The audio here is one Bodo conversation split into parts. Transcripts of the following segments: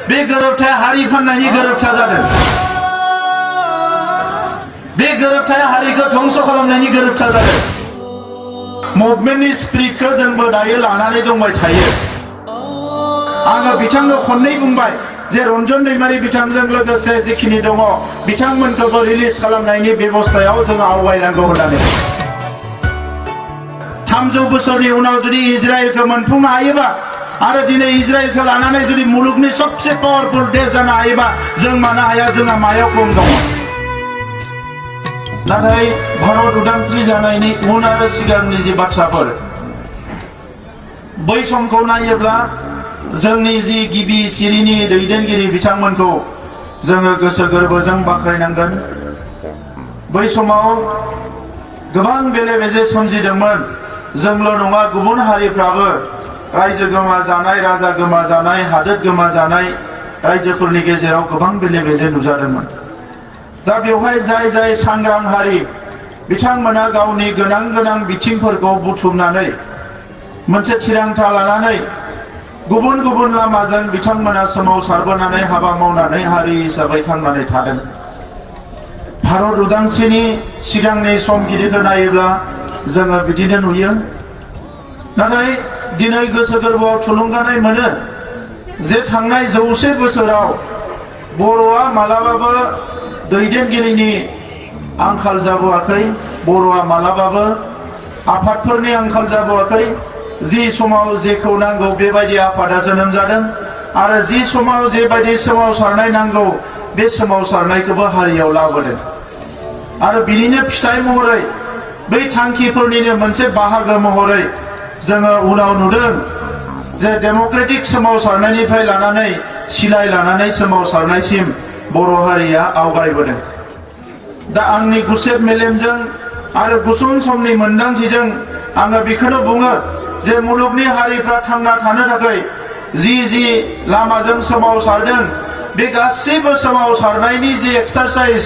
बे गोरोबथाया हारि फाननायनि गोरोबथा जादों। बे गोरोबथाया हारिखौ ध्वंस खालामनायनि गोरोबथा जादों। मुभमेन्टनि स्पिरिटखौ जोंबो दायो लानानै दंबाय थायो। आङो बिथांनो खननै बुंबाय जे रन्जन दैमारि बिथांजों लोगोसे जिखिनि दङ बिथांमोनखौबो रिलिज खालामनायनि बेबस्थायाव जों आवगायनांगौ होननानै। 300 बोसोरनि उनाव जुदि इजराइलखौ मोनफुंनो हायोबा आरो दिनै इजराइलखौ लानानै जुदि मुलुगनि सबसे पावारफुल देश जानो हायोबा जों मानो हाया? जोंहा मायाव खम दङ? नाथाय भारत उदांस्रि जानायनि उन आरो सिगांनि जि बाथ्राफोर बै समखौ नायोब्ला जोंनि जि गिबि सिरिनि दैदेनगिरि बिथांमोनखौ जोङो गोसो गोरबोजों बाख्नायनांगोन। बै समाव गोबां बेले बेजे सोमजिदोंमोन। जोंल' नङा, गुबुन हारिफ्राबो रायजो गोमाजानाय, राजा गोमाजानाय, हादोर गोमाजानाय रायजोफोरनि गेजेराव गोबां बेले बेजे नुजादोंमोन। दा बेवहाय जाय जाय सांग्रां हारि बिथांमोना गावनि गोनां गोनां बिथिंफोरखौ बुथुमनानै मोनसे थिरांथा लानानै गुबुन गुबुन लामाजों बिथांमोना सोमावसारबोनानै हाबा मावनानै हारि हिसाबै थांनानै थादों। भारत उदांस्रिनि सिगांनि समखिनिखौ नायोब्ला जोङो बिदिनो नुयो। नाथाय दिनै गोसो गोरबोआव थुलुंगानाय मोनो जे थांनाय 100 बोसोराव बर'आ मालाबाबो दैदेनगिरिनि आंखाल जाबोआखै। बर'आ मालाबाबो आफादफोरनि आंखाल जाबोआखै। जि समाव जेखौ नांगौ बेबायदि आफादा जोनोम जादों आरो जि समाव जेबायदि सोमावसारनाय नांगौ बे सोमावसारनायखौबो हारियाव लाबोदों। आरो बिनिनो फिथाइ महरै बै थांखिफोरनिनो मोनसे बाहागो महरै जोङो उनाव नुदों जे डेम'क्रेटिक सोमावसारनायनिफ्राय लानानै सिलाय लानानै सोमावसारनायसिम बर' हारिया आवगायबोदों। दा आंनि गुसेब मेलेमजों आरो गुसुं समनि मोनदांथिजों आङो बेखौनो बुङो जे मुलुगनि हारिफ्रा थांना थानो थाखाय जि लामाजों सोमावसारदों बे गासैबो सोमावसारनायनि जि एक्सारसाइज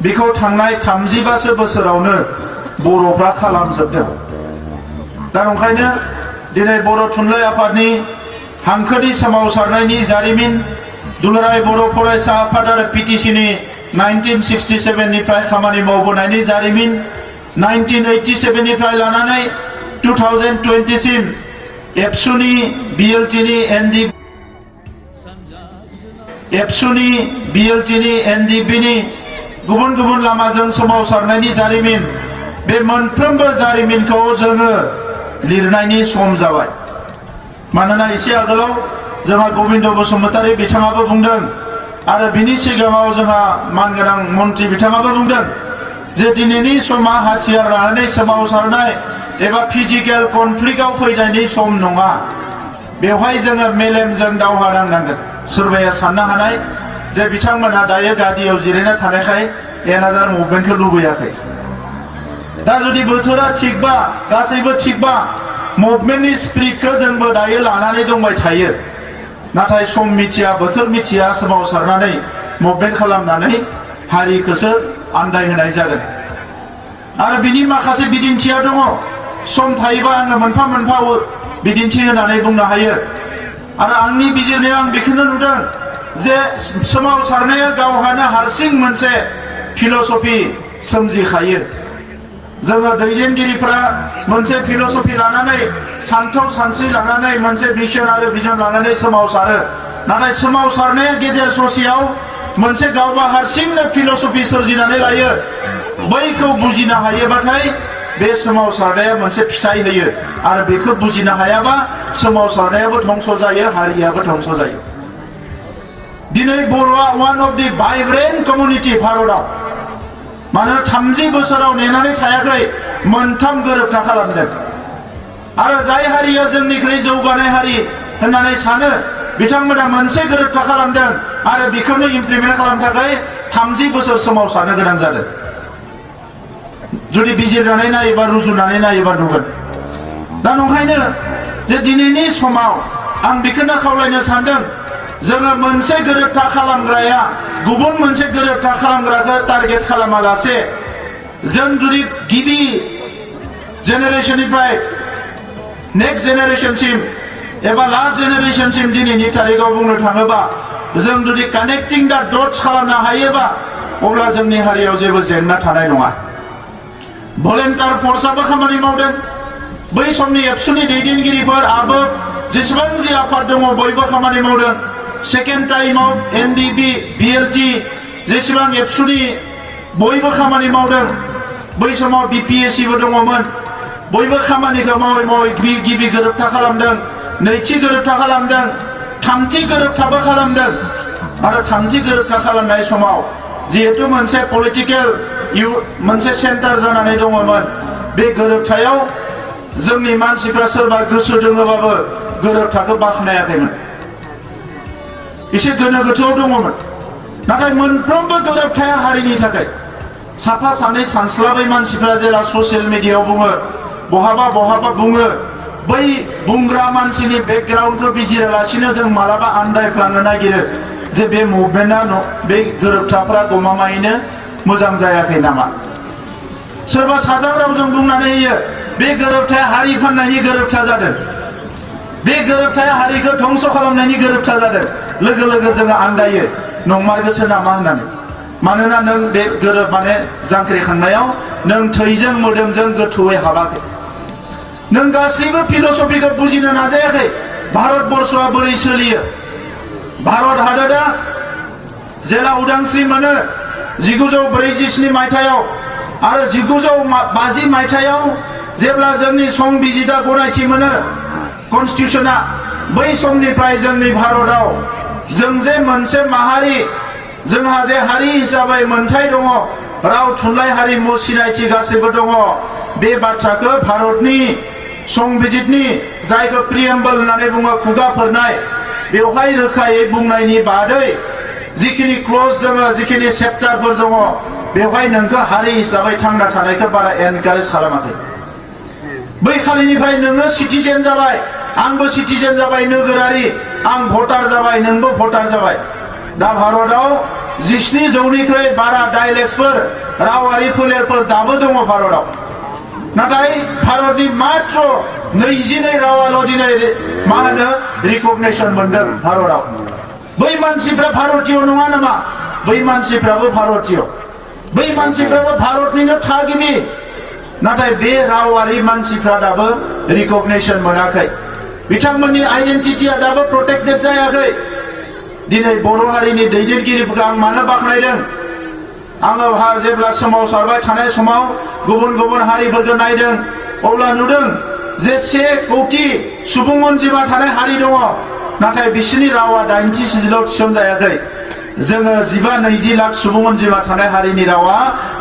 बेखौ थांनाय 35 बोसोरावनो बर'फ्रा खालामजोबदों। दा ओंखायनो दिनै बर' थुनलाइ आफादनि हांखोनि सोमावसारनायनि जारिमिन, दुलाराय बर' फरायसा आफाद आरो पिटिसिनि 1967 निफ्राय खामानि मावबोनायनि जारिमिन, 1987 निफ्राय लानानै 2020 सिम एबसुनि बिएलटिनि एनडिबिनि गुबुन गुबुन लामाजों सोमावसारनायनि जारिमिन, बे मोनफ्रोमबो जारिमिनखौ जोङो लिरनायनि सम जाबाय। मानोना एसे आगोलाव जोंहा गबिन्द बसुमतारी बिथाङाबो बुंदों आरो बिनि सिगाङाव जोंहा मानगोनां मन्त्रि बिथाङाबो बुंदों जे दिनैनि समा हाथियार लानानै सोमावसारनाय एबा फिजिकेल कनफ्लिक्टआव फैनायनि सम नङा। बेवहाय जोङो मेलेमजों दावहा नांनांगोन। सोरबाया साननो हानाय जे बिथांमोना दायो गादियाव जिरायना थानायखाय एनादार मुभमेन्टखौ लुबैयाखै। दा जुदि बोथोरा थिगबा, गासैबो थिगबा, मुभमेन्टनि स्पिरिटखौ जोंबो दायो लानानै दंबाय थायो। नाथाय सम मिथिया, बोथोर मिथिया सोमावसारनानै मुभमेन्ट खालामनानै हारिखौसो आन्दायहोनाय जादों। आरो बिनि माखासे बिदिन्थिया दङ। सम थायोबा आङो मोनफा मोनफा बिदिन्थि होनानै बुंनो हायो। आरो आंनि बिजिरनायाव आं बेखौनो नुदों जे सोमावसारनाया गावहानो हारसिं मोनसे फिलसफि सोमजिखायो। जोङो दैदेनगिरिफोरा मोनसे फिलसफि लानानै, सान्थौ सानस्रि लानानै, मोनसे मिशन आरो भिजन लानानै सोमावसारो। नाथाय सोमावसारनाया गेजेर ससेयाव मोनसे गावबा हारसिंनो फिलसफि सोरजिनानै लायो। बैखौ बुजिनो हायोबाथाय बे सोमावसारनाया मोनसे फिथाइ होयो। आरो बेखौ बुजिनो हायाबा सोमावसारनायाबो ध्वंस जायो, हारियाबो ध्वंस जायो। दिनै बर'आ one of the vibrant community भारतआव। मानो 30 बोसोराव नेनानै थायाखै, मोनथाम गोरोबथा खालामदों। आरो जाय हारिया जोंनिख्रुइ जौगानाय हारि होननानै सानो बिथांमोना मोनसे गोरोबथा खालामदों आरो बेखौनो इमप्लिमेन्ट खालामनो थाखाय 30 बोसोर सोमावसारनो गोनां जादों। जुदि बिजिरनानै नायोबा, रुजुनानै नायोबा नुगोन। दा नंखायनो जे दिनैनि समाव आं बेखौनो खावलायनो सानदों, जोङो मोनसे गोरोबथा खालामग्राया गुबुन मोनसे गोरोबथा खालामग्राखौ टारगेट खालामालासे जों जुदि गिबि जेनेरेशननिफ्राय नेक्स्ट जेनेरेशनसिम एबा लास्ट जेनेरेशनसिम दिनैनि तारिखाव बुंनो थाङोबा जों जुदि कानेक्टिं दा डट्स खालामनो हायोबा अब्ला जोंनि हारियाव जेबो जेंना थानाय नङा। भलेन्टियार फर्सआबो खामानि मावदों। बै समनि एबसुनि दैदेनगिरिफोर आबो जेसेबां जि आफाद दङ बयबो खामानि मावदों। सेकेन्ड टाइमाव एनडिबि बिएलटि जेसेबां एबसुनि बयबो खामानि मावदों। बै समाव बिपिएससिबो दङमोन। बयबो खामानिखौ मावै मावै गिबि गोरोबथा खालामदों, नैथि गोरोबथा खालामदों, थामथि गोरोबथाबो खालामदों। आरो थामथि गोरोबथा खालामनाय समाव जिहेतु मोनसे पलिटिकेल मोनसे सेन्टार जानानै दङमोन, बे गोरोबथायाव जोंनि मानसिफ्रा सोरबा गोसो दङबाबो गोरोबथाखौ बाख्नायाखैमोन, एसे गोनो गोथोआव दङमोन। नाथाय मोनफ्रोमबो गोरोबथाया हारिनि थाखाय। साफा सानै सानस्लाबै मानसिफ्रा जेला ससियेल मिडियायाव बुङो, बहाबा बहाबा बुङो, बै बुंग्रा मानसिनि बेकग्राउन्डखौ बिजिरालासिनो जों मालाबा आन्दायफ्लांनो नागिरो जे बे मुभमेन्टआ बे गोरोबथाफ्रा गमामायैनो मोजां जायाखै नामा। सोरबा साजा रावजों बुंनानै होयो बे गोरोबथाया हारि फाननायनि गोरोबथा जादों, बे गोरोबथाया हारिखौ ध्वंस खालामनायनि गोरोबथा जादों। लोगो लोगो जोङो आन्दायो नंमारगौसो नामा होननानै। मानोना नों बे जांख्रिखांनायाव नों थैजों मोदोमजों गोथौयै हाबाखै। नों गासैबो फिलसफिखौ बुजिनो नाजायाखै। भारतबर्षआ बोरै सोलियो। भारत हादरा जेला उदांस्रि मोनो 1947 मायथाइयाव आरो 1950 मायथाइयाव जेब्ला जोंनि संबिजिता गनायथि मोनो, कन्स्टिटिउसना, बै समनिफ्राय जोंनि भारतआव जों जे मोनसे माहारि, जोंहा जे हारि हिसाबै मोनथाय दङ, राव थुनलाइ हारिमु सिनायथि गासैबो दङ, बे बाथ्राखौ भारतनि संबिजितनि जायखौ प्रिएम्बल होननानै बुङो, खुगाफोरनाय, बेवहाय रोखायै बुंनायनि बादै जिखिनि क्लज दङ, जिखिनि चेप्टारफोर दङ, बेवहाय नोंखौ हारि हिसाबै थांना थानायखौ बारा एनकारेज खालामाखै। बै खालिनिफ्राय नोङो सिटिजेन जाबाय, आंबो सिटिजेन जाबाय, नोगोरारि, आं भटार जाबाय, नोंबो भटार जाबाय। दा भारतआव 17 जौनिख्रुइ बारा डाइलेक्टसफोर, रावारि फोलेरफोर दाबो दङ भारतआव। नाथाय भारतनि मात्र 22 रावाल' दिनै मा होनो रिकगनाइसन मोनदों भारतआव। बै मानसिफ्रा भारतीय नङा नामा? बै मानसिफ्राबो भारतीय, बै मानसिफ्राबो भारतनिनो थागिबि। नाथाय बे रावारि मानसिफ्रा दाबो रिकगनाइसन मोनाखै। बिथांमोननि आइडेन्टिटिया दाबो प्रटेक्टेड जायाखै। दिनै बर' हारिनि दैदेनगिरिफोरखौ आं मानो बाख्नायदों? आङो जेब्ला सोमावसारबाय थानाय समाव गुबुन गुबुन हारिफोरखौ नायदों, अब्ला नुदों जे 1 कौटि सुबुं अनजिमा थानाय हारि दङ, नाथाय बिसोरनि रावा 80% थिसनजायाखै। जोङो 15-20 लाख सुबुं अनजिमा थानाय हारिनि रावा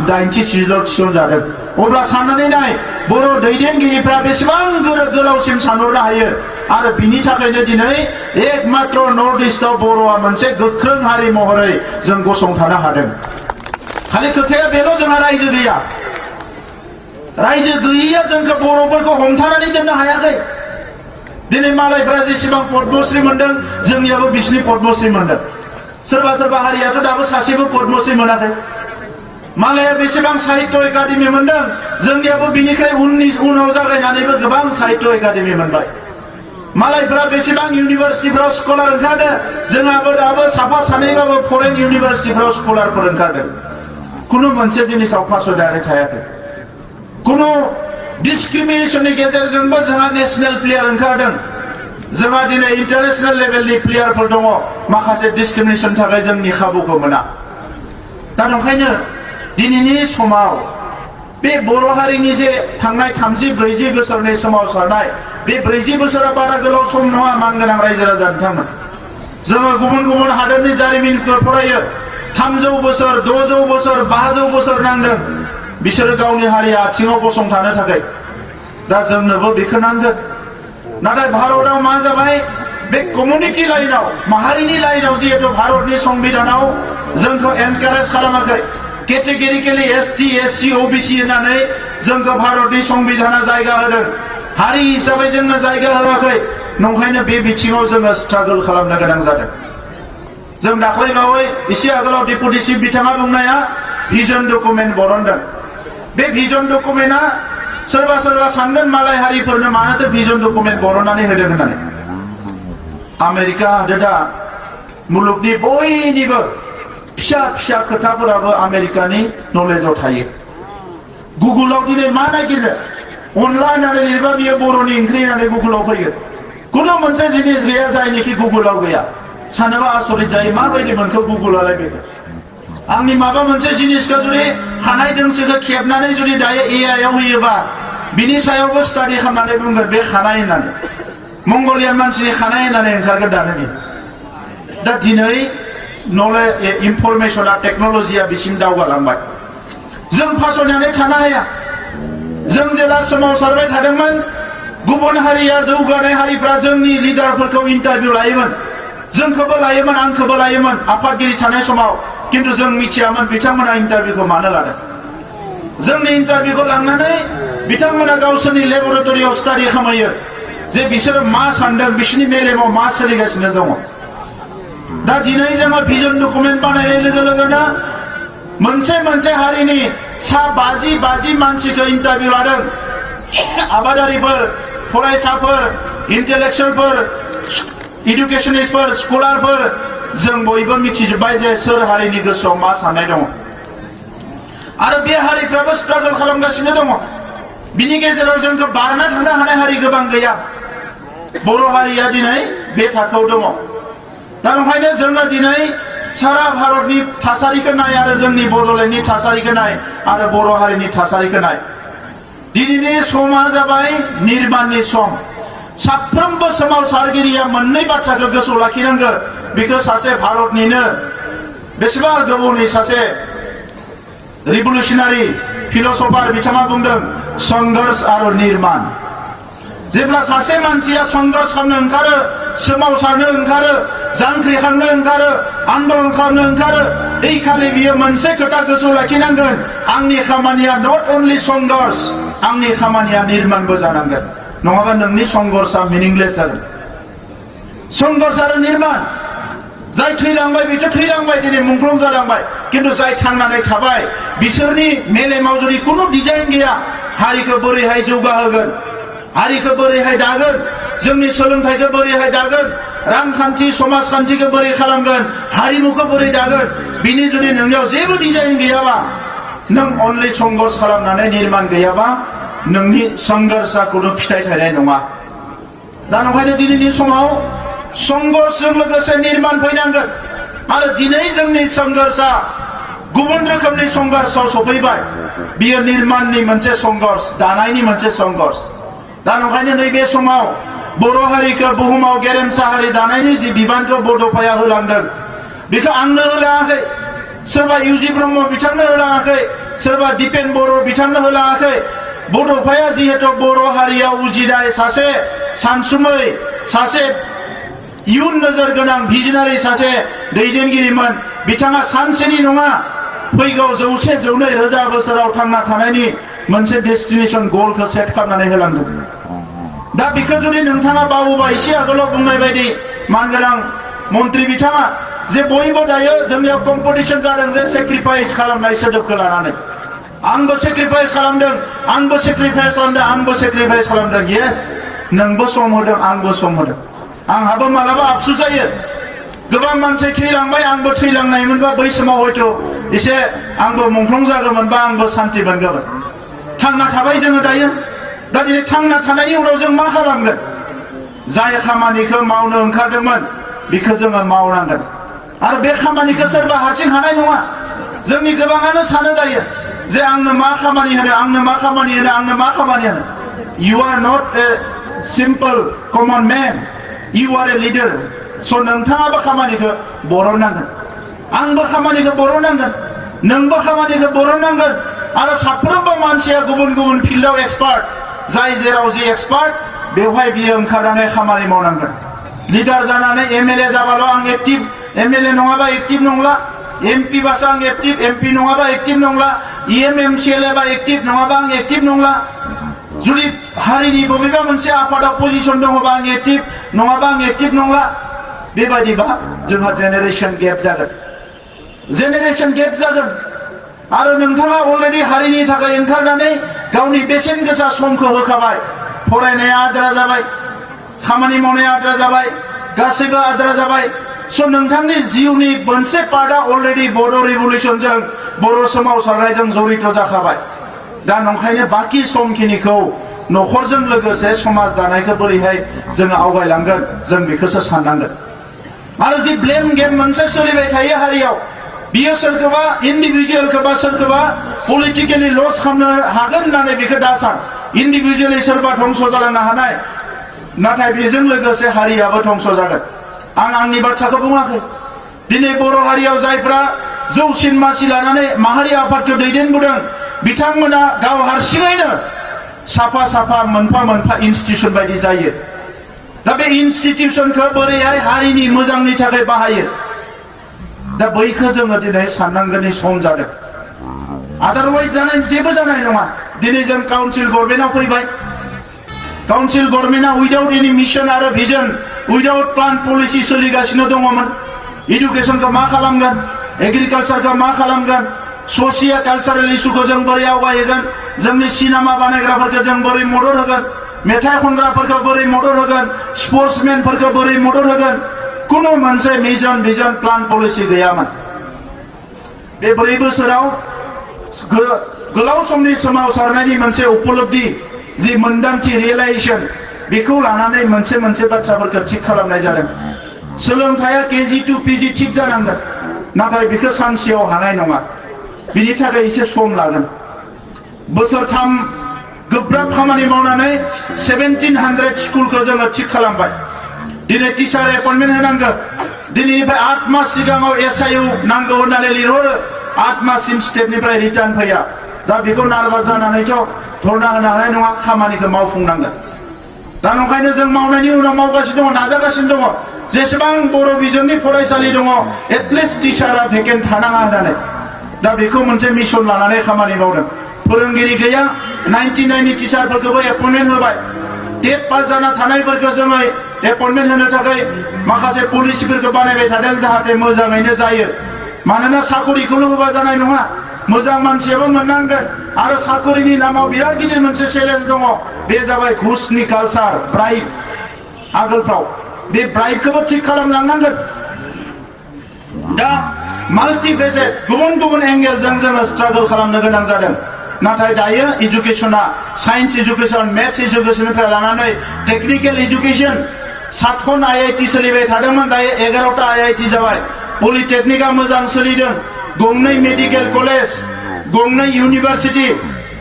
80% थिसनजादों। अब्ला साननानै नाय, बर' दैदेनगिरिफ्रा बेसेबां गोलावसिम सानहरनो हायो। आरो बिनि थाखायनो दिनै एकमात्र नर्थ इस्टआव बर'आ मोनसे गोख्रों हारि महरै जों गसंथानो हादों। खालि खोथाया बेल', जोंहा रायजो गैया। रायजो गैयैया जोंखौ बर'फोरखौ हमथानानै दोननो हायाखै। दिनै मालायफ्रा जेसेबां पद्मश्री मोनदों, जोंनियाबो बिसिनि पद्मश्री मोनदों। सोरबा सोरबा हारियाथ' दाबो सासेबो पद्मश्री मोनाखै। मालाया बेसेबां साहित्य एकाडेमि मोनदों, जोंनियाबो बिनिफ्राय उनाव जागायनानैबो गोबां साहित्य एकाडेमि मोनबाय। मालायफ्रा बेसेबां इउनिभार्सिटिफ्राव स्कलार ओंखारदों, जोंहाबो दाबो साफा सानैबाबो फरेन इउनिभार्सिटिफ्राव स्कलारफोर ओंखारदों। खुनु मोनसे जिनिसाव फासयनानै थायाखै। खुनु डिसक्रिमिनेसननि गेजेरजोंबो जोंहा नेशनेल प्लेयार ओंखारदों। जोंहा दिनै इन्टारनेशनेल लेभेलनि प्लेयारफोर दङ, माखासे डिसक्रिमिनेसननि थाखाय जोंनि खाबुखौ मोना। दा ओंखायनो दिनैनि समाव बे बर' हारिनि जे थांनाय 30-40 बोसोरनि सोमावसारनाय, बे 40 बोसोरा बारा गोलाव सम नङा मानगोनां रायजो राजा नोंथांमोन। जोङो गुबुन गुबुन हादोरनि जारिमिनखौ फरायो। 300 बोसोर, 600 बोसोर, 500 बोसोर नांदों बिसोरो गावनि हारिया आथिङाव गसंथानो थाखाय। दा जोंनोबो बेखौ नांगोन। नाथाय भारतआव मा जाबाय, बे कमिउनिटि लाइनाव, माहारिनि लाइनाव जिहेतु भारतनि संबिधानाव जोंखौ एनकारेज खालामाखै। केटेगरिकेलि ST, SC, OBC होननानै जोंखौ भारतनि संबिधाना जायगा होदों। हारि हिसाबै जोंनो जायगा होआखै। नंखायनो बे बिथिङाव जोङो स्ट्रागल खालामनो गोनां जादों। जों दाख्लैबावै एसे आगोलाव डेपुटि चिफ बिथाङा बुंनाया भिजन डकुमेन्ट बरनदों। बे भिजन डकुमेन्टआ सोरबा सोरबा सानगोन मालाय हारिफोरनो मानोथो भिजन डकुमेन्ट बरननानै होदों होननानै। आमेरिका हादोरा मुलुगनि बयनिबो फिसा फिसा खोथाफोराबो आमेरिकानि नलेजाव थायो गुगोलाव दिनै मा नागिरो अनला होननानै लिरबा बियो बर'नि ओंख्रि होननानै गुगोलाव फैगोन कुनु मोनसे जिनिस गैया जायनिखि गुगोलाव गैया सानोबा आसरित जायो माबायदि मोनखो गुगोलालाय बेखौ आंनि माबा मोनसे जिनिसखौ जुदि हानाय दोंसेखौ खेबनानै जुदि दायो AI आव होयोबा बिनि सायावबो स्टाडि खालामनानै बुंगोन बे खानाय होननानै मंगलियान मानसिनि खानाय होननानै ओंखारगोन दानो बियो दा दिनै नलेज इनफरमेशना टेक्न'लजिया बिसिम दावगालांबाय जों फासयनानै थानो हाया जों जेला सोमावसारबाय थादोंमोन गुबुन हारिया जौगानाय हारिफ्रा जोंनि लिडारफोरखौ इन्टारभिउ लायोमोन जोंखौबो लायोमोन आंखौबो लायोमोन आफादगिरि थानाय समाव किन्तु जों मिथियामोन बिथांमोना इन्टारभिउखौ मानो लादों जोंनि इन्टारभिउखौ लांनानै बिथांमोना गावसोरनि लेबरेटरियाव स्टाडि खालामो जे बिसोरो मा सानदों बिसोरनि मेलेमाव मा सोलिगासिनो दङ दा दिनै जोङो भिजन डकुमेन्ट बानायनाय लोगो लोगोनो मोनसे हारिनि सा 50 मानसिखौ इन्टारभिउ लादों आबादारिफोर फरायसाफोर इन्टेलेक्सुवेलफोर इडुकेसनिस्टफोर स्कलारफोर जों बयबो मिथिजोब्बाय जे सोर हारिनि गोसोआव मा साननाय दङ आरो बे हारिफ्राबो स्ट्रागल खालामगासिनो दङ बिनि गेजेराव जोंखौ बारना थांनो हानाय हारि गोबां गैया बर' हारिया दिनै बे थाखोआव दङ दा ओंखायनो जोङो दिनै सारा भारतनि थासारिखौ नाय आरो जोंनि बड'लेण्डनि थासारिखौ नाय आरो बर' हारिनि थासारिखौ नाय दिनैनि समा जाबाय निर्माणनि सम साफ्रोमबो सोमावसारगिरिया मोननै बाथ्राखौ गोसोआव लाखिनांगौ बेखौ सासे भारतनिनो बेसेबा गोबावनि सासे रिभलुसनारि फिलसफार बिथाङा बुंदों संघर्ष आरो निर्माण जेब्ला सासे मानसिया संघर्ष खालामनो ओंखारो सोमावसारनो ओंखारो जांख्रिखांनो ओंखारो आन्दलन खालामनो ओंखारो এই खालि बियो मोनसे खोथा गोसोआव लाखिनांगोन आंनि खामानिया नट अनलि संघर्ष आंनि खामानिया निर्माणबो जानांगोन नङाबा नोंनि संघर्षआ मिनिंलेस जागोन संघर्ष आरो निर्माण जाय थैलांबाय बिथ' थैलांबाय दिनै मुंख्लं जालांबाय किन्तु जाय थांनानै थाबाय बिसोरनि मेलेमाव जुदि कुनु डिजाइन गैया हारिखौ बोरैहाय जौगाहोगोन हारिखौ बोरैहाय दागोन जोंनि सोलोंथाइखौ बोरैहाय दागोन रांखान्थि समाजखान्थिखौ बोरै खालामगोन हारिमुखौ बोरै दागोन बिनि जुदि नोंनियाव जेबो डिजाइन गैयाबा नों अनलि संघर्ष खालामनानै निर्माण गैयाबा नोंनि संघर्षआ कुनु फिथाइ थायनाय नङा दा ओंखायनो दिनैनि समाव संघर्षजों लोगोसे निर्माण फैनांगोन आरो दिनै जोंनि संघर्षआ गुबुन रोखोमनि संघर्षआव सफैबाय बियो निर्माणनि मोनसे संघर्ष दानायनि मोनसे संघर्ष दा ओंखायनो नैबे समाव बर' हारिखौ बुहुमाव गेरेमसा हारि दानायनि जि बिबानखौ बड'फाया होलांदों बेखौ आंनो होलाङाखै सोरबा इउजि ब्रह्म बिथांनो होलाङाखै सोरबा दिपेन बर' बिथांनो होलाङाखै बड'फाया जिहेतु बर' हारियाव उजिनाय सासे सानसुमै सासे इयुन नोजोर गोनां भिजनारि सासे दैदेनगिरिमोन बिथाङा सानसेनि नङा फैगौ 100 रोजा बोसोराव थांना थानायनि मोनसे डेस्टिनेशन गलखौ सेट खालामनानै होलांदों दा बेखौ जुदि नोंथाङा बावोबा एसे आगोलाव बुंनाय बायदि मानगोनां मन्त्रि बिथाङा जे बयबो दायो जोंनियाव कम्पिटिशन जादों जे सेक्रिफाइस खालामनाय सोदोबखौ लानानै आंबो सेक्रिफाइस खालामदों आंबो सेक्रिफाइस खालामदों आंबो सेक्रिफाइस खालामदों येस नोंबो सम होदों आंबो सम होदों आंहाबो मालाबा आफसुस जायो गोबां मानसि थैलांबाय आंबो थैलांनायमोनबा बै समाव हयथ' एसे आंबो मुंख्लं जागौमोनबा आंबो सान्थि मोनगौमोन थांना थाबाय जोङो दायो दा दिनै थांना थानायनि उनाव जों मा खालामगोन जाय खामानिखौ मावनो ओंखारदोंमोन बेखौ जोङो मावनांगोन आरो बे खामानिखौ सोरबा हारसिं हानाय नङा जोंनि गोबाङानो सानो दायो जे आंनो मा खामानि होनो आंनो मा खामानि होनो आंनो मा खामानि होनो you are not a simple common man you are a leader so नोंथाङाबो खामानिखौ बरननांगोन आंबो खामानिखौ बरननांगोन नोंबो खामानिखौ बरननांगोन आरो साफ्रोमबो मानसिया गुबुन गुबुन फिल्डआव एक्सपार्ट जाय जेराव जि एक्सपार्ट बेवहाय बियो ओंखारनानै खामानि मावनांगोन लिडार जानानै एमएलए जाबाल' आं एक्टिभ एमएलए नङाबा एक्टिभ नंला एमपि बासो आं एक्टिभ एमपि नङाबा एक्टिभ नंला एमएमसिएलए बा एक्टिभ नङाबा आं एक्टिभ नंला जुदि हारिनि बबेबा मोनसे आफादाव पजिशन दङबा आं एक्टिभ नङाबा आं एक्टिभ नंला बेबायदिबा जोंहा जेनेरेशन गेप जागोन आरो नोंथाङा अलरेडि हारिनि थाखाय ओंखारनानै गावनि बेसेन गोसा समखौ होखाबाय फरायनाया आद्रा जाबाय खामानि मावनाया आद्रा जाबाय गासैबो आद्रा जाबाय स' नोंथांनि जिउनि मोनसे पार्टआ अलरेडि बर' रिभलिउसनजों बर' सोमावसारनायजों जड़ित जाखाबाय दा नंखायनो बाखि समखिनिखौ न'खरजों लोगोसे समाज दानायखौ बोरैहाय जोङो आवगायलांगोन जों बेखौसो साननांगोन आरो जि ब्लेम गेम मोनसे सोलिबाय थायो हारियाव बियो सोरखौबा इन्डिभिजुवेलखौबा सोरखौबा पलिटिकेलि लस खालामनो हागोन होननानै बेखौ दा सान इन्डिभिजुवेलि सोरबा धंस जालांनो हानाय नाथाय बेजों लोगोसे हारियाबो धंस जागोन आं आंनि बाथ्राखौ बुङाखै दिनै बर' हारियाव जायफ्रा जौसिन मासि लानानै माहारि आफादखौ दैदेनबोदों बिथांमोना गाव हारसिङैनो साफा साफा मोनफा मोनफा इनस्टिट्यूशन बायदि जायो दा बे इनस्टिट्यूशनखौ बोरैहाय हारिनि मोजांनि थाखाय बाहायो दा बैखौ जोङो दिनै साननांगौनि सम जादों आदारवाइज जानाय जेबो जानाय नङा दिनै जों काउन्सिल गभर्नमेन्टआव फैबाय काउन्सिल गभर्नमेन्टआ उइदाउट एनि मिशन आरो भिजन उइदाउट प्लान पलिसि सोलिगासिनो दङमोन इडुकेशनखौ मा खालामगोन एग्रिकालचारखौ मा खालामगोन ससियेल कालचारेल इस्युखौ जों बोरै आवगायहोगोन जोंनि सिनेमा बानायग्राफोरखौ जों बोरै मदद होगोन मेथाइ खनग्राफोरखौ बोरै मदद होगोन स्पर्ट्समेनफोरखौ बोरै मदद होगोन कुनु मोनसे मिशन भिजन प्लान पलिसि गैयामोन बे 4 बोसोराव गोलाव समनि सोमावसारनायनि मोनसे उपलब्धि जि मोनदांथि रियेलाइजेशन बेखौ लानानै मोनसे मोनसे बाथ्राफोरखौ थिक खालामनाय जादों सोलोंथाया केजि टु पिजि थिक जानांगोन नाथाय बेखौ सानसेयाव हानाय नङा बिनि थाखाय एसे सम लागोन बोसोरथाम गोब्राब खामानि मावनानै 1700 स्कुलखौ जोङो थिक खालामबाय दिनै टिचार एपइन्टमेन्ट होनांगौ दिनैनिफ्राय 8 मास सिगाङाव एसआइउ नांगौ होननानै लिरहरो 8 माससिम स्टेटनिफ्राय रिटार्न फैया दा बेखौ नार्भास जानानैथ' धरना होनो हानाय नङा खामानिखौ मावफुंनांगोन दा नंखायनो जों मावनायनि उनाव मावगासिनो दङ नाजागासिनो दङ जेसेबां बर' बिजोंनि फरायसालि दङ एटलिस्ट टिचारा भेकेन्ट थानाङा होननानै दा बेखौ मोनसे मिशन लानानै खामानि मावदों फोरोंगिरि गैया 99 टिचारफोरखौबो एपइन्टमेन्ट होबाय टेट पास जाना थानायफोरखौ जोङो एपइन्टमेन्ट होनो थाखाय माखासे पलिसिफोरखौ बानायबाय थादों जाहाथे मोजाङैनो जायो मानोना साकरिखौल' होबा जानाय नङा मोजां मानसियाबो मोननांगोन आरो साकरिनि नामाव बिराद गिदिर मोनसे चेलेन्ज दङ बे जाबाय घुसनि कालचार ब्राइब आगोलफ्राव बे ब्राइबखौबो थिक खालामलांनांगोन दा माल्टिफेसेट गुबुन गुबुन एंगेलजों जोङो स्ट्रागल खालामनो गोनां जादों नाथाय दायो एजुकेशना साइन्स एजुकेशन मैथ्स एजुकेशननिफ्राय लानानै टेक्निकल एजुकेशन 7 आईआईटी सोलिबाय थादोंमोन दायो 11टा आईआईटी जाबाय पलिटेक्निकआ मोजां सोलिदों गंनै मेडिकेल कलेज गंनै यूनिवर्सिटी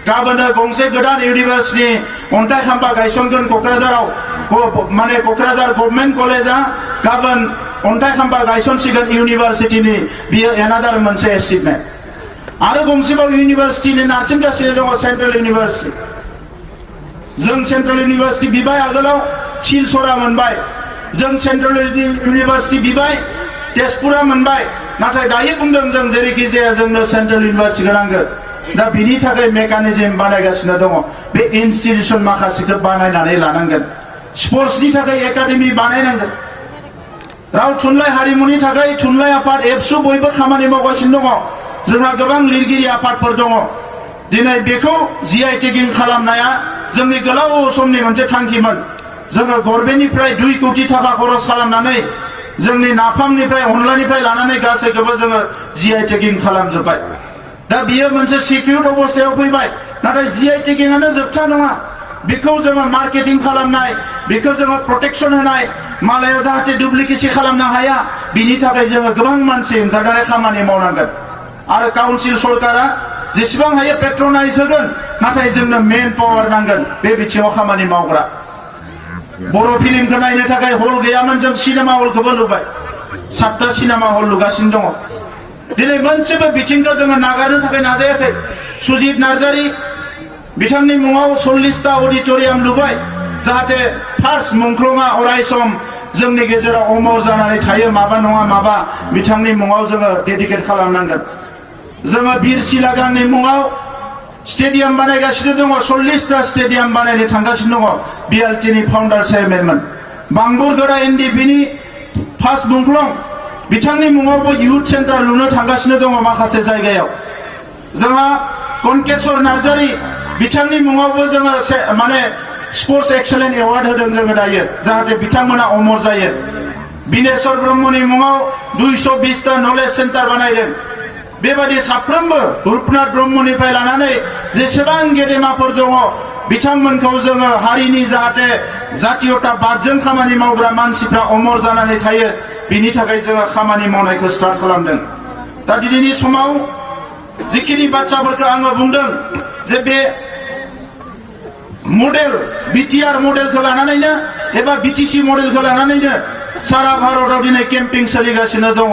गाबोनो गंसे गोदान यूनिवर्सिटी अन्थाइ खाम्फा गायसनगोन क'क्राझाराव माने क'क्राझार गभर्नमेन्ट कलेजआ गाबोन अन्थाइ खाम्फा गायसनसिगोन यूनिवर्सिटीनि बियो एनादार मोनसे एचिभमेन्ट आरो गंसेबाव यूनिवर्सिटीनि नारसिनगासिनो दङ सेन्ट्रेल यूनिवर्सिटी जों सेन्ट्रेल यूनिवर्सिटी बिबाय आगोलाव सिलचरा मोनबाय जों सेन्ट्रेल यूनिवर्सिटी बिबाय तेजपुरा मोनबाय नाथाय दायो बुंदों जों जेरैखि जाया जोंनो सेन्ट्रेल यूनिवर्सिटी नांगौ दा बिनि थाखाय मेकानिजम बानायगासिनो दङ बे इनस्टिट्यूशन माखासेखौ बानायनानै लानांगोन स्पर्ट्सनि थाखाय एकाडेमि बानायनांगोन राव थुनलाइ हारिमुनि थाखाय थुनलाइ आफाद एबसु बयबो खामानि मावगासिनो दङ जोंहा गोबां लिरगिरि आफादफोर दङ दिनै बेखौ जीआई टेगिं खालामनाया जोंनि गोलाव समनि मोनसे थांखिमोन जोङो गभर्नमेन्टनिफ्राय 2 कोटि थाखा खरस खालामनानै जोंनि नाफामनिफ्राय अनलानिफ्राय लानानै गासैखौबो जोङो जीआई टेगिं खालामजोब्बाय दा बियो मोनसे सिकिउर्ड अबस्थायाव फैबाय नाथाय जीआई टेगिंआनो जोबथा नङा बेखौ जोङो मार्केटिं खालामनाय बेखौ जोङो प्रटेक्शन होनाय मालाया जाहाथे डुप्लिकेसी खालामनो हाया बिनि थाखाय जोङो गोबां मानसि ओंखारनानै खामानि मावनांगोन आरो काउन्सिल सरकारा जेसेबां हायो पेट्रनाइज होगोन नाथाय जोंनो मेन पावार नांगोन बे बिथिङाव खामानि मावग्रा बर' फिल्मखौ नायनो थाखाय हल गैयामोन जों सिनेमा हलखौबो लुबाय 7टा सिनेमा हल लुगासिनो दङ दिनै मोनसेबो बिथिंखौ जोङो नागारनो थाखाय नाजायाखै सुजित नार्जारी बिथांनि मुङाव 40टा अडिटोरियाम लुबाय जाहाथे फार्स्ट मुंख्लङा अरायसम जोंनि गेजेराव अमर जानानै थायो माबा नङा माबा बिथांनि मुङाव जोङो डेडिकेट खालामनांगोन जोङो बिर सिलागांनि मुङाव स्टेडियाम बानायगासिनो दङ 40टा स्टेडियाम बानायनो थांगासिनो दङ बिएलटिनि फाउन्डार चेयारमेनमोन बांबुरगोरा एनडिपिनि फार्स्ट मुंख्लं बिथांनि मुङावबो इयुथ सेन्टार लुनो थांगासिनो दङ माखासे जायगायाव जोंहा कनकेश्वर नार्जारी बिथांनि मुङावबो जोङो माने स्पर्ट्स एक्सेलेन्ट एवार्ड होदों जोङो दायो जाहाथे बिथांमोना अमर जायो बिनेश्वर ब्रह्मनि मुङाव 220टा नलेज सेन्टार बानायदों। बेबादि साफ्रोमबो रुपनाथ ब्रह्मनिफ्राय लानानै जेसेबां गेदेमाफोर दङ बिथांमोनखौ जोङो हारिनि जाहाथे जातीयताबादजों खामानि मावग्रा मानसिफ्रा अमर जानानै थायो बिनि थाखाय जोङो खामानि मावनायखौ स्टार्ट खालामदों। दा दिनैनि समाव जिखिनि बाथ्राफोरखौ आङो बुंदों जे बे मडेल बिटिआर मडेलखौ लानानैनो एबा बिटिसि मडेलखौ लानानैनो सारा भारताव दिनै केम्पिं सोलिगासिनो दङ।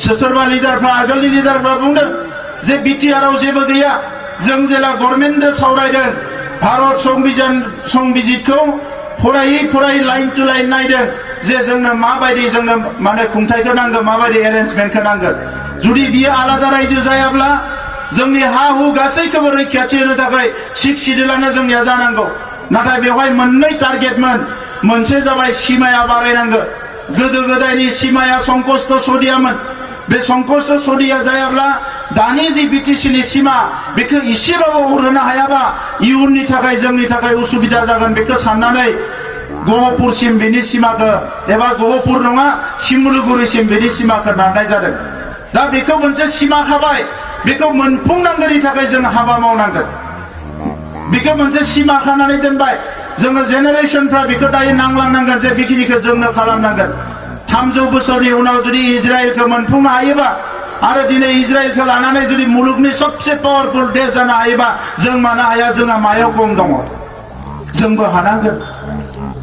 सोरबा लिडारफ्रा आगोलनि लिडारफ्रा बुंदों जे बिटिआरआव जेबो गैया। जों जेला गभर्नमेन्टजों सावरायदों भारत संबिजितखौ फरायै लाइन टु लाइन नायदों जे जोंनो माबायदि जोंनो माने खुंथायखौ नांगौ, माबायदि एरेन्जमेन्टखौ नांगौ। जुदि बियो आलादा रायजो जायाब्ला जोंनि हा हु गासैखौबो रैखाथि होनो थाखाय 6 सिडिउलानो जोंनिया जानांगौ। नाथाय बेवहाय मोननै टारगेटमोन। मोनसे जाबाय सिमाया बारायनांगौ। गोदो गोदायनि सिमाया संकष्ट सदियामोन। बे संकष्ट सदिया जायाब्ला दानि जि बिटिसिनि सिमा बेखौ इसेबाबो अरहोनो हायाबा इयुननि थाखाय जोंनि थाखाय उसुबिदा जागोन। बेखौ साननानै गहपुरसिम बेनि सिमाखौ एबा गहपुर नङा सिमुलुगुरिसिम बेनि सिमाखौ दाननाय जादों। दा बेखौ मोनसे सिमा खाबाय, बेखौ मोनफुंनांगौनि थाखाय जों हाबा मावनांगोन। बेखौ मोनसे सिमा खानानै दोनबाय। जोङो जेनेरेशनफ्रा बेखौ दायो नांलांनांगोन जे बेखिनिखौ जोंनो खालामनांगोन। 300 बोसोरनि उनाव जुदि इजराइलखौ मोनफुंनो हायोबा आरो दिनै इजराइलखौ लानानै जुदि मुलुगनि सबसे पावारफुल देश जानो हायोबा जों मानो हाया? जोंहा मायाव खम दङ? जोंबो हानांगोन।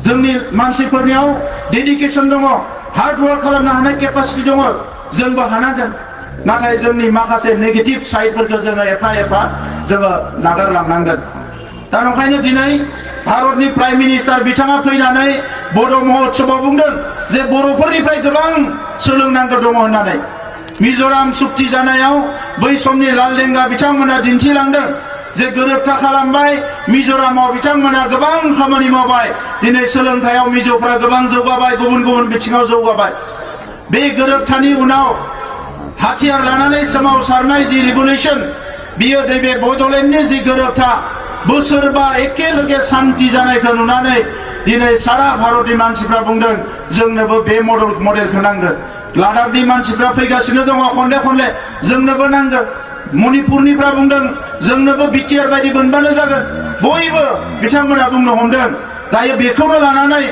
जोंनि मानसिफोरनियाव डेडिकेसन दङ, हार्ड वर्क खालामनो हानाय केपासिटि दङ, जोंबो हानांगोन। नाथाय जोंनि माखासे नेगेटिभ साइडफोरखौ जोङो एफा एफा जोङो नागारलांनांगोन। दा ओंखायनो दिनै भारतनि प्राइम मिनिस्टार बिथाङा फैनानै बड' महोत्सवआव बुंदों जे बर'फोरनिफ्राय गोबां सोलोंनांगौ दङ होननानै। मिज'राम सुक्ति जानायाव बै समनि लालदेंगा बिथांमोना दिन्थिलांदों जे गोरोबथा खालामबाय। मिज'रामाव बिथांमोना गोबां खामानि मावबाय। दिनै सोलोंथायाव मिज'फ्रा गोबां जौगाबाय, गुबुन गुबुन बिथिङाव जौगाबाय। बे गोरोबथानि उनाव हाथियार लानानै सोमावसारनाय जि रिभलिउसन बियो नैबे बड'लेण्डनि जि गोरोबथा बोसोरबा एखेलगे शान्ति जानायखौ नुनानै दिनै सारा भारतनि मानसिफ्रा बुंदों जोंनोबो बे मडेलखौ नांगौ। लादाखनि मानसिफ्रा फैगासिनो दङ खनले खनले, जोंनोबो नांगौ। मणिपुरनिफ्रा बुंदों जोंनोबो बिटिआर बायदि मोनबानो जागोन। बयबो बिथांमोना बुंनो हमदों। दायो बेखौनो लानानै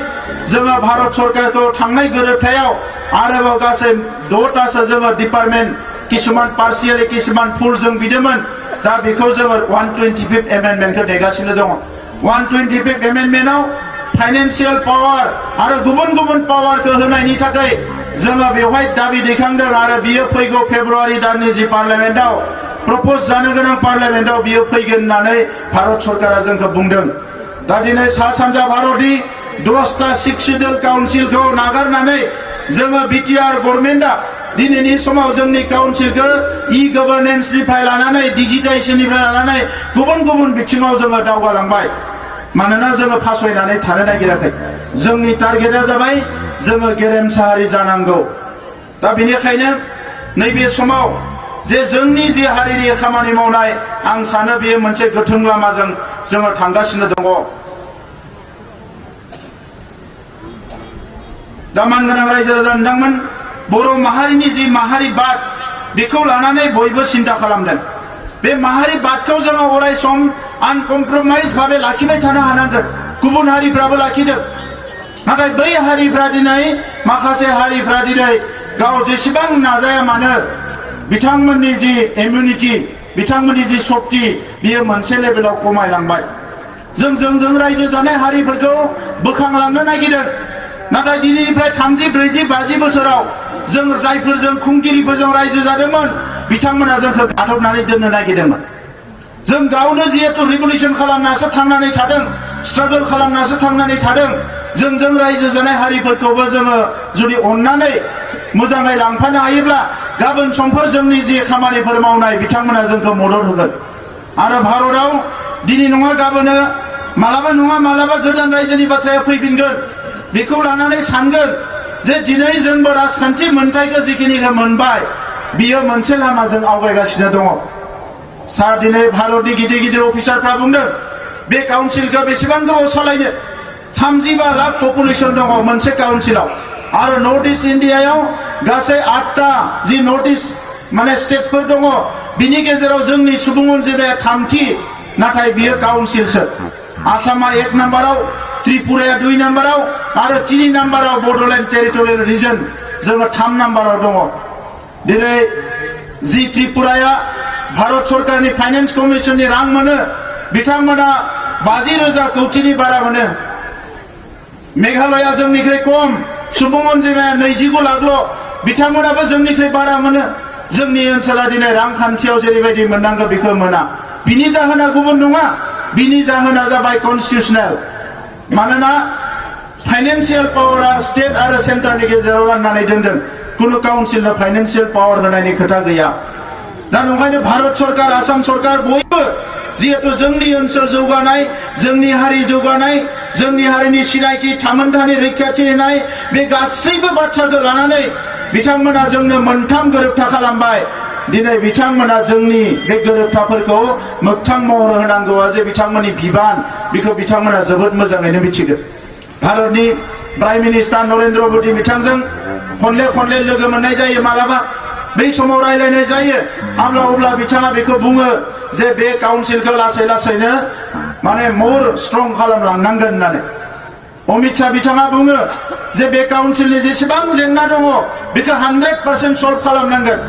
जोङो भारत सरकारखौ थांनाय गोरोबथायाव आरोबाव गासै 6टासो जोङो डिपार्टमेन्ट किसुमान पार्सियेलि किसुमान फुल जों बिदोंमोन। दा बेखौ जोङो 125th एमेन्डमेन्टखौ नेगासिनो दङ। 125th एमेन्डमेन्टआव फाइनेन्सियेल पावार आरो गुबुन गुबुन पावारखौ होनायनि थाखाय जोङो बेवहाय दाबि दैखांदों आरो बियो फैगौ फेब्रुवारि दाननि जि पार्लियामेन्टआव प्रपज जानो गोनां पार्लियामेन्टआव बियो फैगोन होननानै भारत सरकारा जोंखौ बुंदों। दा दिनै सा सानजा भारतनि 10टा 6 सिडिउल काउन्सिलखौ नागारनानै जोङो बिटिआर गभर्नमेन्टआ दिनैनि समाव जोंनि काउन्सिलखौ इ गभर्नेन्सनिफ्राय लानानै डिजिटाइजेसननिफ्राय लानानै गुबुन गुबुन बिथिङाव जोङो दावगालांबाय। मानोना जोङो फासयनानै थानो नागिराखै। जोंनि टारगेटआ जाबाय जोङो गेरेमसा हारि जानांगौ। दा बेनिखायनो नैबे समाव जे जोंनि जे हारिनि खामानि मावनाय आं सानो बेयो मोनसे गोथों लामाजों जोङो थांगासिनो दङ। दा मानगोनां रायजो राजा नोंथांमोन, बर' माहारिनि जि माहारिबाद बेखौ लानानै बयबो सिन्था खालामदों। बे माहारिबादखौ जोङो अराय सम आनकमप्रमाइज भाबे लाखिबाय थानो हानांगोन। गुबुन हारिफ्राबो लाखिदों। नाथाय बै हारिफ्रा दिनै माखासे हारिफ्रा दिनै गाव जेसेबां नाजाया मानो बिथांमोननि जि इम्युनिटि, बिथांमोननि जि शक्ति बियो मोनसे लेभेलाव खमायलांबाय। जों रायजो जानाय हारिफोरखौ बोखांलांनो नागिरदों। नाथाय दिनैनिफ्राय 30, 40, 50 बोसोराव जों जायफोरजों खुंगिरिफोरजों रायजो जादोंमोन बिथांमोना जोंखौ गादबनानै दोननो नागिरदोंमोन। जों गावनो जिहेतु रिभलिउसन खालामनासो थांनानै थादों, स्ट्रागल खालामनासो थांनानै थादों। जों रायजो जानाय हारिफोरखौबो जोङो जुदि अननानै मोजाङै लांफानो हायोब्ला गाबोन समफोर जोंनि जि खामानिफोर मावनाय बिथांमोना जोंखौ मदद होगोन। आरो भारताव दिनै नङा गाबोनो मालाबा नङा मालाबा गोदान रायजोनि बाथ्राया फैफिनगोन। बेखौ लानानै सानगोन जे दिनै जोंबो राजखान्थि मोन्थायखौ जिखिनिखौ मोनबाय बियो मोनसे लामाजों आवगायगासिनो दङ। सार दिनै भारतनि गिदिर गिदिर अफिसारफ्रा बुंदों बे काउन्सिलखौ बेसेबां गोबाव सालायनो? 35 लाख पपुलेसन दङ मोनसे काउन्सिलाव। आरो नर्थ इस्ट इन्डियायाव गासै 8टा जि नर्थ इस्ट माने स्टेट्सफोर दङ बिनि गेजेराव जोंनि सुबुं अनजिमाया 3थि नाथाय बियो काउन्सिलसो आसामा 1 नाम्बाराव त्रिपुराया 2 नाम्बाराव आरो 3 नाम्बाराव बड'लेण्ड टेरिटरियेल रिजन जोङो 3 नाम्बाराव दङ दिनै जि त्रिपुराया भारत सरकारनि फाइनेन्स कमिसननि रां मोनो बिथांमोना 50,000 कोटिनि बारा मोनो मेघालया जोंनिख्रुइ खम सुबुं अनजिमाया 29 लाखल' बिथांमोनाबो जोंनिख्रुइ बारा मोनो जोंनि ओनसोला दिनै रांखान्थियाव जेरैबायदि मोननांगौ बेखौ मोना बिनि जाहोना गुबुन नङा बिनि जाहोना जाबाय कन्स्टिटिउशनेल मानोना फाइनेन्सियेल पावारा स्टेट आरो सेन्टारनि गेजेराव राननानै दोनदों कुनु काउन्सिलनो फाइनेन्सियेल पावार होनायनि खोथा गैया दा नंखायनो भारत सरकार आसाम सरकार बयबो जिहेतु जोंनि ओनसोल जौगानाय जोंनि हारि जौगानाय जोंनि हारिनि सिनायथि थामोन्थानि रैखाथि होनाय बे गासैबो बाथ्राखौ लानानै बिथांमोना जोंनो मोनथाम गोरोबथा खालामबाय दिनै बिथांमोना जोंनि बे गोरोबथाफोरखौ मोगथां महर होनांगौआ जे बिथांमोननि बिबान बेखौ बिथांमोना जोबोद मोजाङैनो मिथिगौ भारतनि प्राइम मिनिस्टार नरेन्द्र मोदी बिथांजों खनले लोगो मोननाय जायो मालाबा बै समाव रायलायनाय जायो अब्ला बिथाङा बेखौ बुङो जे बे काउन्सिलखौ लासैनो माने मोर स्ट्रं खालामलांनांगोन होननानै अमित शाह बिथाङा बुङो जे बे काउन्सिलनि जेसेबां जेंना दङ बेखौ 100% सल्भ खालामनांगोन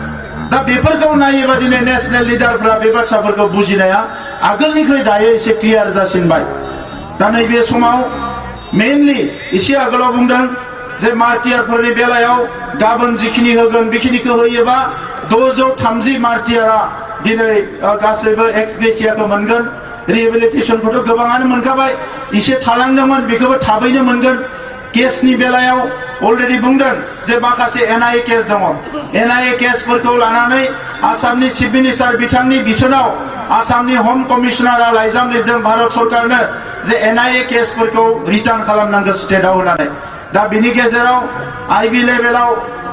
दा बेफोरखौ नायोबा दिनै नेशनेल लिडारफोरा बे बाथ्राफोरखौ बुजिनाया आगोलनिख्रुइ दायो एसे क्लियार जासिनबाय दा नैबे समाव मेनलि एसे आगोलाव बुंदों जे मार्टियारफोरनि बेलायाव गाबोन जिखिनि होगोन बेखिनिखौ होयोबा 630 मार्टियारा दिनै गासैबो एक्स ग्रेसियाखौ मोनगोन रिहेबिलिटेसनखौथ' गोबाङानो मोनखाबाय एसे थालांदोंमोन बेखौबो थाबैनो मोनगोन केसनि बेलायाव अलरेडि बुंदों जे माखासे एनआईए केस दङ एनआईए केसफोरखौ लानानै आसामनि चिफ मिनिस्टार बिथांनि बिथोनाव आसामनि हम कमिशनारआ लाइजाम लिरदों भारत सरकारनो जे एनआईए केसफोरखौ रिटार्न खालामनांगौ स्टेटआव होननानै दा बिनि गेजेराव आईबी लेभेलाव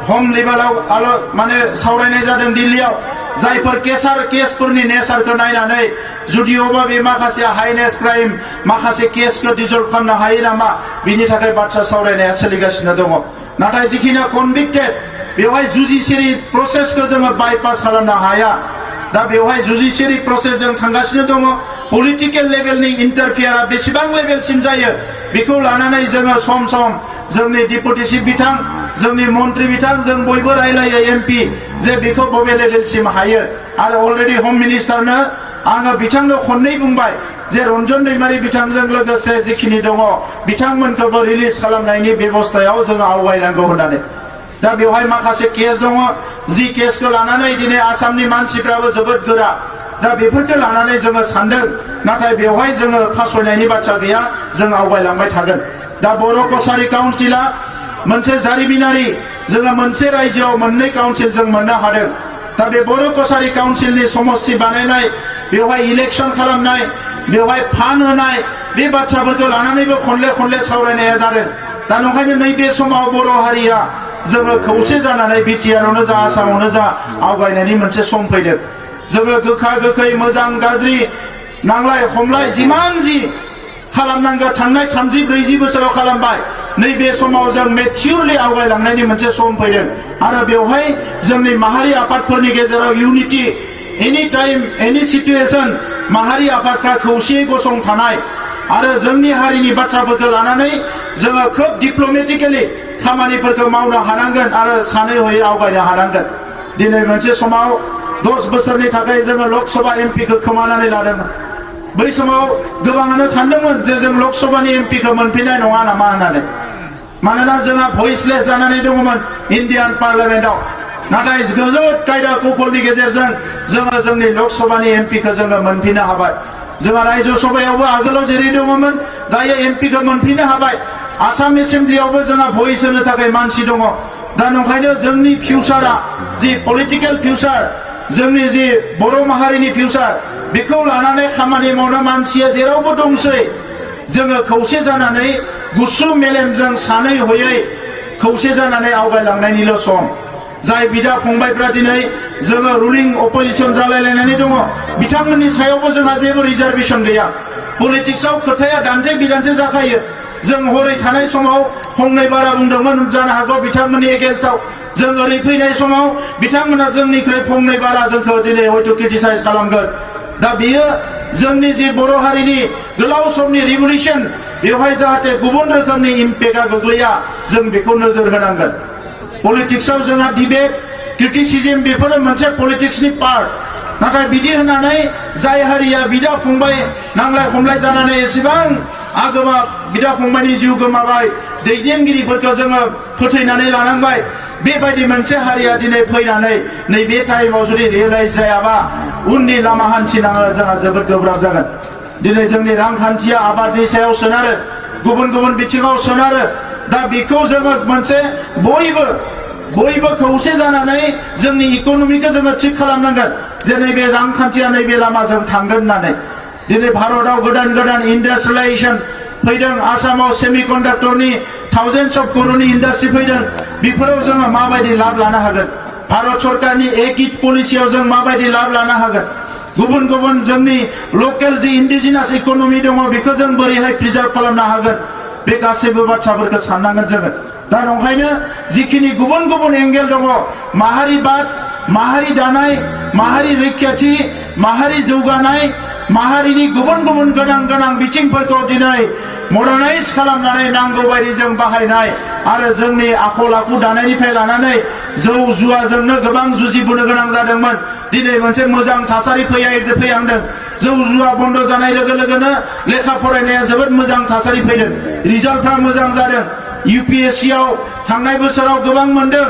हम लेभेलाव माने सावरायनाय जादों दिल्लीयाव जायफोर केसफोरनि नेचारखौ नायनानै जुदिअबा बे माखासे हाइनेस क्राइम माखासे केसखौ डिजल्भ खालामनो हायो नामा बिनि थाखाय बाथ्रा सावरायनाया सोलिगासिनो दङ नाथाय जिखिनि कनभिक्टेड बेवहाय जुडिशियारि प्रसेसखौ जोङो बाइपास खालामनो हाया दा बेवहाय जुडिशियारि प्रसेसजों थांगासिनो दङ पलिटिकेल लेभेलनि इन्टारफियारा बेसेबां लेभेलसिम जायो बेखौ लानानै जोङो सम जोंनि डिपुटि चिफ बिथां जोंनि मन्त्रि बिथां जों बयबो रायलायो एमपि जे बेखौ बबे लेभेलसिम हायो आरो अलरेडि हम मिनिस्टारनो आङो बिथांनो खननै बुंबाय जे रन्जन दैमारि बिथांजों लोगोसे जिखिनि दङ बिथांमोनखौबो रिलिज खालामनायनि बेबस्थायाव जोङो आवगायनांगौ होननानै दा बेवहाय माखासे केस दङ जि केसखौ लानानै दिनै आसामनि मानसिफ्राबो जोबोद गोरा दा बेफोरखौ लानानै जोङो सानदों नाथाय बेवहाय जोङो फासयनायनि बाथ्रा गैया जों आवगायलांबाय थागोन दा बर' कसारी काउन्सिला मोनसे जारिमिनारि जोङो मोनसे रायजोआव मोननै काउन्सिल जों मोननो हादों दा बे बर' कसारी काउन्सिलनि समस्ति बानायनाय बेवहाय इलेक्सन खालामनाय बेवहाय फान्ड होनाय बे बाथ्राफोरखौ लानानैबो खनले सावरायनाया जादों दा नंखायनो नैबे समाव बर' हारिया जोङो खौसे जानानै बिटिआरआवनो जा आसामावनो जा आवगायनायनि मोनसे सम फैदों जोङो गोखा गोखै मोजां गाज्रि नांलाय खमलाय जिमान जि खालामनांगौ थांनाय 30-40 बोसोराव खालामबाय नैबे समाव जों मेच्युरलि आवगायलांनायनि मोनसे सम फैदों आरो बेवहाय जोंनि माहारि आफादफोरनि गेजेराव इउनिटि एनि टाइम एनि सिचुएशन माहारि आफादफ्रा खौसेयै गसंथानाय आरो जोंनि हारिनि बाथ्राफोरखौ लानानै जोङो खोब डिप्ल'मेटिकेलि खामानिफोरखौ मावनो हानांगोन आरो सानै हयै आवगायनो हानांगोन दिनै मोनसे समाव 10 बोसोरनि थाखाय जोङो लकसभा एमपिखौ खोमानानै लादोंमोन बै समाव गोबाङानो सानदोंमोन जे जों लकसभानि एमपिखौ मोनफिननाय नङा नामा होननानै मानोना जोंहा भइसलेस जानानै दङमोन इन्डियान पार्लियामेन्टआव नाथाय गोजोद कायदा कौशलनि गेजेरजों जोङो जोंनि लकसभानि एमपिखौ जोङो मोनफिननो हाबाय जोंहा रायजो सभायावबो आगोलाव जेरै दङमोन दायो एमपिखौ मोनफिननो हाबाय आसाम एसेम्ब्लियावबो जोंहा भइस होनो थाखाय मानसि दङ दा नंखायनो जोंनि फिउचारा जि पलिटिकेल फिउचार जोंनि जि बर' माहारिनि फिउचार बेखौ लानानै खामानि मावनो मानसिया जेरावबो दंसै जोङो खौसे जानानै गुसु मेलेमजों सानै हयै खौसे जानानै आवगायलांनायनिल' सम जाय बिदा फंबायफ्रा दिनै जोङो रुलिं अपोजिशन जालायलायनानै दङ बिथांमोननि सायावबो जोंहा जेबो रिजार्भेसन गैया पलिटिक्सआव खोथाया दान्थे बिदान्थे जाखायो जों हरै थानाय समाव फंनै बारा बुंदोंमोन जानो हागौ बिथांमोननि एगेन्स्टआव जों ओरै फैनाय समाव बिथांमोना जोंनिख्रुइ फंनै बारा जोंखौ दिनै हयथ' क्रिटिसाइज खालामगोन दा बियो जोंनि जे बर' हारिनि गोलाव समनि रिभलिउसन बेवहाय जाहाथे गुबुन रोखोमनि इम्पेक्टआ गोग्लैया जों बेखौ नोजोर होनांगोन पलिटिक्सआव जोंहा डिबेट क्रिटिसिजम बेफोरो मोनसे पलिटिक्सनि पार्ट नाथाय बिदि होननानै जाय हारिया बिदा फंबाय नांलाय खमलाय जानानै एसेबां आगोमा बिदा फंबायनि जिउ गोमाबाय दैदेनगिरिफोरखौ जोङो फोथैनानै लानांबाय बेबायदि मोनसे हारिया दिनै फैनानै नैबे टाइमाव जुदि रियेलाइज जायाबा उननि लामा हान्थिनाङा जोंहा जोबोद गोब्राब जागोन दिनै जोंनि रांखान्थिया आबादनि सायाव सोनारो गुबुन गुबुन बिथिङाव सोनारो दा बेखौ जोङो मोनसे बयबो खौसे जानानै जोंनि इक'नमिखौ जोङो थिग खालामनांगोन जे नैबे रांखान्थिया नैबे लामाजों थांगोन होननानै दिनै भारतआव गोदान इन्डास्ट्रियेलाइजेसन फैदों आसामाव सेमिकन्डाक्टरनि थाउजेन्डस अफ करोड़नि इन्डास्ट्रि फैदों बेफोराव जोङो माबायदि लाब लानो हागोन भारत सरकारनि एक इट पलिसियाव जों माबायदि लाब लानो हागोन गुबुन गुबुन जोंनि लकेल जि इन्डिजिनास इक'नमि दङ बेखौ जों बोरैहाय प्रिजार्भ खालामनो हागोन बे गासैबो बाथ्राफोरखौ साननांगोन जोङो दा नंखायनो जिखिनि गुबुन गुबुन एंगेल दङ माहारिबाद माहारि दानाय माहारि रैखाथि माहारि जौगानाय माहारिनि गुबुन गुबुन गोनां बिथिंफोरखौ दिनै मडार्नाइज खालामनानै नांगौ बायदि जों बाहायनाय आरो जोंनि आखल आखु दानायनिफ्राय लानानै जौ जुवाजोंनो गोबां जुजिबोनो गोनां जादोंमोन दिनै मोनसे मोजां थासारि फैहांदों जौ जुवा बन्द जानाय लोगो लोगोनो लेखा फरायनाया जोबोद मोजां थासारि फैदों रिजाल्टफ्रा मोजां जादों UPSC आव थांनाय बोसोराव गोबां मोनदों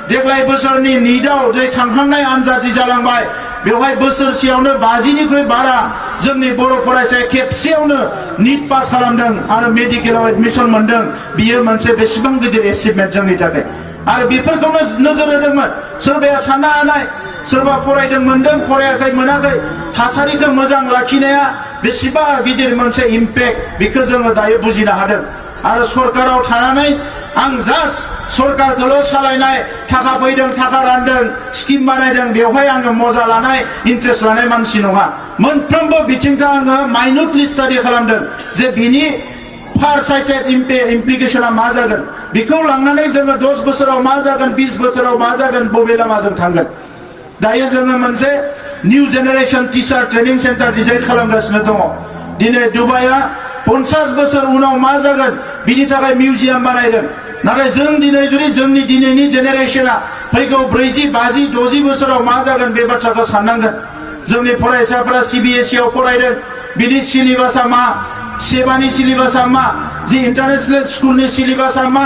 देग्लाय बोसोरनि निटआव जे थांखांनाय आनजादि जालांबाय बेवहाय बोसोरसेयावनो 50निख्रुइ बारा जोंनि बर' फरायसाया खेबसेयावनो निट पास खालामदों आरो मेडिकेलाव एडमिसन मोनदों बियो मोनसे बेसेबां गिदिर एचिभमेन्ट जोंनि थाखाय आरो बेफोरखौनो नोजोर होदोंमोन सोरबाया साननो हानाय सोरबा फरायदों मोनदों फरायाखै मोनाखै थासारिखौ मोजां लाखिनाया बेसेबा गिदिर मोनसे इम्पेक्ट बेखौ जोङो दायो बुजिनो हादों आरो सरकाराव थानानै आं जास्ट सरकारखौल' सालायनाय थाखा फैदों थाखा रानदों स्किम बानायदों बेवहाय आङो मजा लानाय इन्ट्रेस्ट लानाय मानसि नङा मोनफ्रोमबो बिथिंखौ आङो माइन्युटलि स्टाडि खालामदों जे बिनि फार साइटेड इमप्लिकेशना मा जागोन बेखौ लांनानै जोङो 10 बोसोराव मा जागोन 20 बोसोराव मा जागोन बबे लामाजों थांगोन दायो जोङो मोनसे new generation teacher training centre design खालामगासिनो दङ दिनै दुबाइआ 50 बोसोर उनाव मा जागोन बिनि थाखाय मिउजियाम बानायदों नाथाय जों दिनै जुदि जोंनि दिनैनि जेनेरेशना फैगौ 40 50 60 बोसोराव मा जागोन बे बाथ्राखौ साननांगोन जोंनि फरायसाफोरा CBSE आव फरायदों बिनि सिलेबासा मा सेबानि सिलेबासा मा जि इन्टारनेशनेल स्कुलनि सिलेबासा मा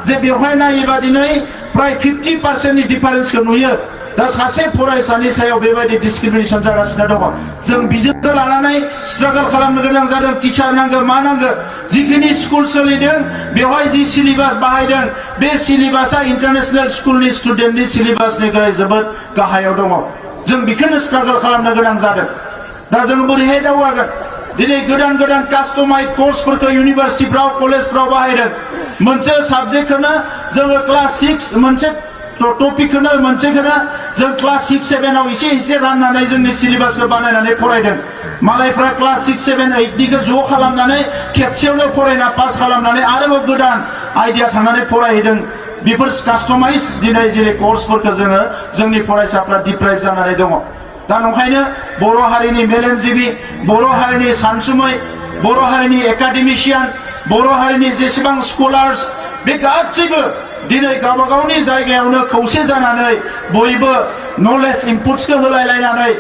जे बेवहाय नायोबा दिनै प्राय 50% नि डिफारेन्सखौ नुयो दा सासे फरायसानि सायाव बेबायदि डिसक्रिमिनेसन जागासिनो दङ जों बिजोंखौ लानानै स्ट्रागल खालामनो गोनां जादों टिचार नांगौ मा नांगौ जिखिनि स्कुल सोलिदों बेवहाय जि सिलेबास बाहायदों बे सिलेबासा इन्टारनेशनेल स्कुलनि स्टुडेन्टनि सिलेबासनिफ्राय जोबोद गाहायाव दङ जों बेखौनो स्ट्रागल खालामनो गोनां जादों दा जों बोरैहाय दावगागोन दिनै गोदान कास्टमाइज कर्सफोरखौ इउनिभार्सिटिफ्राव कलेजफ्राव बाहायदों मोनसे साबजेक्टखौनो जोङो क्लास 6 मोनसे टपिकखौनो मोनसेखौनो जों क्लास 6 7 आव एसे राननानै जोंनि सिलेबासखौ बानायनानै फरायदों मालायफ्रा क्लास 6 7 8 निखौ ज' खालामनानै खेबसेयावनो फरायना पास खालामनानै आरोबाव गोदान आइडिया थांनानै फरायहैदों बेफोर कास्टमाइज दिनै जेरै कर्सफोरखौ जोङो जोंनि फरायसाफ्रा डिप्राइभ जानानै दङ दा नंखायनो बर' हारिनि मेलेमजिबि बर' हारिनि सानसुमै बर' हारिनि एकाडेमिशियान बर' हारिनि जेसेबां स्कलार्स बे गासैबो दिनै गावबा गावनि जायगायावनो खौसे जानानै बयबो नलेज इनपुट्सखौ होलायलायनानै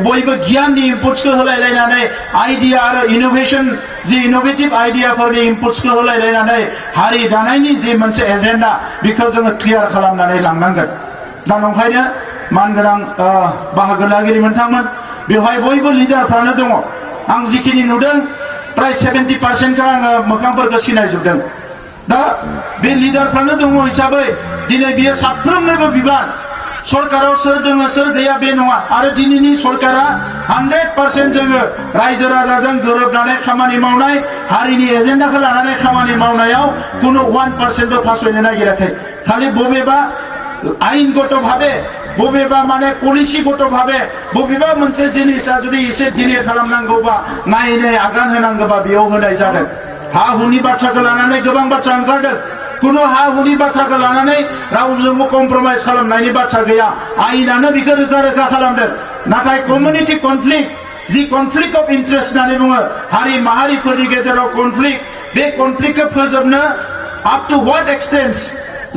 बयबो गियाननि इनपुट्सखौ होलायलायनानै आइडिया आरो इनोभेशन जि इनोभेटिभ आइडियाफोरनि इनपुट्सखौ होलायलायनानै हारि दानायनि जि मोनसे एजेन्डा बेखौ जोङो क्लियार खालामनानै लांनांगोन दा नंखायनो मानगोनां बाहागो लागिरि मोनथांमोन बेवहाय बयबो लिडारफ्रानो दङ आं जिखिनि नुदों प्राय 70% आङो मोखांफोरखौ सिनायजोबदों दा बे लिडारफ्रानो दङ हिसाबै दिनै बियो साफ्रोमनिबो बिबान सरकाराव सोर दङ सोर गैया बे नङा आरो दिनैनि सरकारा 100% जोङो रायजो राजाजों गोरोबनानै खामानि मावनाय हारिनि एजेन्डाखौ लानानै खामानि मावनायाव कुनु 1%बो फासयनो नागिराखै खालि बबेबा आइनगत भाबे बबेबा माने पलिसिगत भाबे बबेबा मोनसे जिनिसा जुदि एसे डिले खालामनांगौबा नायनाय आगान होनांगौबा बेयाव होनाय जादों हा हुनि बाथ्राखौ लानानै गोबां बाथ्रा ओंखारदों कुनु हा हुनि बाथ्राखौ लानानै रावजोंबो कमप्रमाइज खालामनायनि बाथ्रा गैया आयेनानो बेखौ रोखा रोखा खालामदों नाथाय community conflict G conflict of interest होननानै बुङो हारि माहारिफोरनि गेजेराव कनफ्लिक्ट बे कनफ्लिक्टखौ फोजोबनो आप टु व्हाट एक्सटेन्ट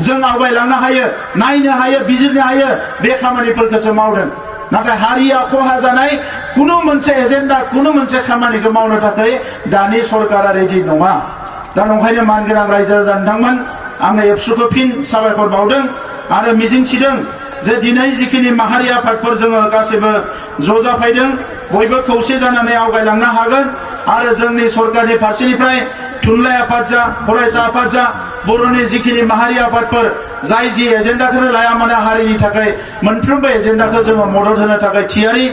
जों आवगायलांनो हायो नायनो हायो बिजिरनो हायो बे खामानिफोरखौसो मावदों नाथाय हारिया खहा जानाय कुनु मोनसे एजेन्डा कुनु मोनसे खामानिखौ मावनो थाखाय दानि सरकारा रेडि नङा दा नंखायनो मानगोनां रायजो राजा नोंथांमोन आङो एबसुखौ फिन साबायखर बावदों आरो मिजिंथिदों जे दिनै जिखिनि माहारि आफादफोर जोङो गासैबो ज' जाफैदों बयबो खौसे जानानै आवगायलांनो हागोन आरो जोंनि सरकारनि फारसेनिफ्राय थुनलाइ आफाद जा फरायसा आफाद जा बर'नि जिखिनि माहारि आफादफोर जाय जि एजेन्डाखौ लाया मानो हारिनि थाखाय मोनफ्रोमबो एजेन्डाखौ जोङो मदद होनो थाखाय थियारि